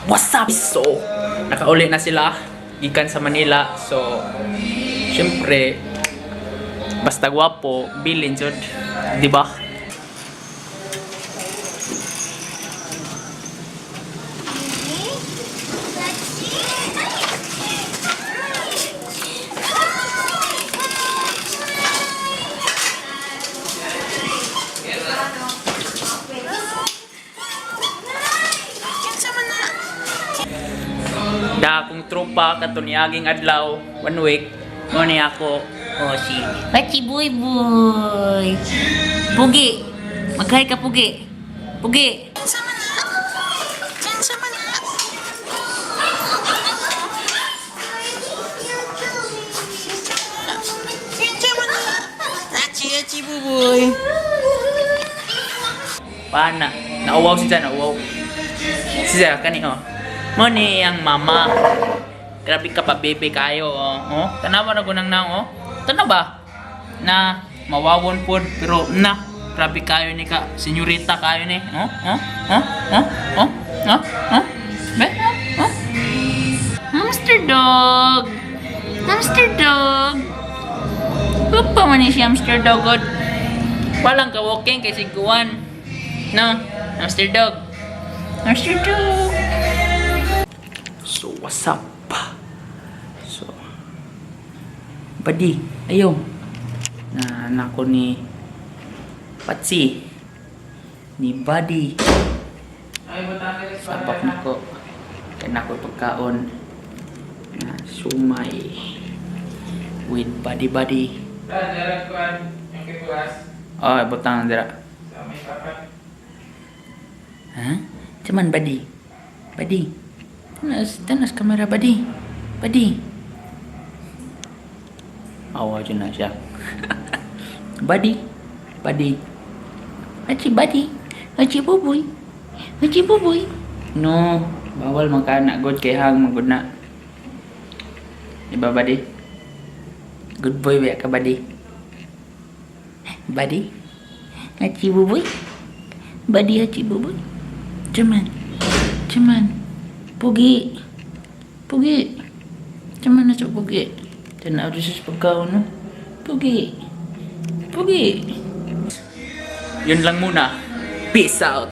What's up? So, nakauli na sila gikan sa Manila. So, syempre, basta gwapo, bilin jud, di ba? Da akong tropa kato niaging adlaw, one week, mo ni ako. Oh, si Pachi Boy Boy. Pugi. Mag-hi ka, Pugi. Pugi. Pana, nauwaw si Jan, nauwaw. Si Jan, kani oh. Mo ni ang mama. Grabe ka pa bebe kayo oh. Oh, tanawa na gunang naong oh. Tanaw ba? Na mawawon pod pero na grabe kayo ni ka senyorita kayo ni. Oh, oh, oh, oh, oh, oh, oh. Be, oh, oh. Hamster dog. Hamster dog. Upa man ni si hamster dog. God. Walang ka walking kay siguan. No, hamster dog. Hamster dog. So, what's up? So, buddy, ayo. Na nako ni Patsy. Ni Buddy. Sabak nako. Kaya nako pagkaon. Na sumay. With Buddy Buddy. Oh, butang dira. Ha? Cuman buddy. Buddy. Tanas, tanas kamera buddy. Buddy. Awa dyan na siya. Buddy. Buddy. Hachi buddy. Hachi buboy. Hachi buboy. No, bawal magkana good kay hang magud na. Diba buddy? Good boy ba ka buddy? Buddy? Hachi buboy? Buddy hachi buboy? Cuman. Cuman. Pugi. Pugi. Cuman na sa pugi. Tanaw dyan sa pagkaon, no? Pugi. Pugi. Yun lang muna. Peace out.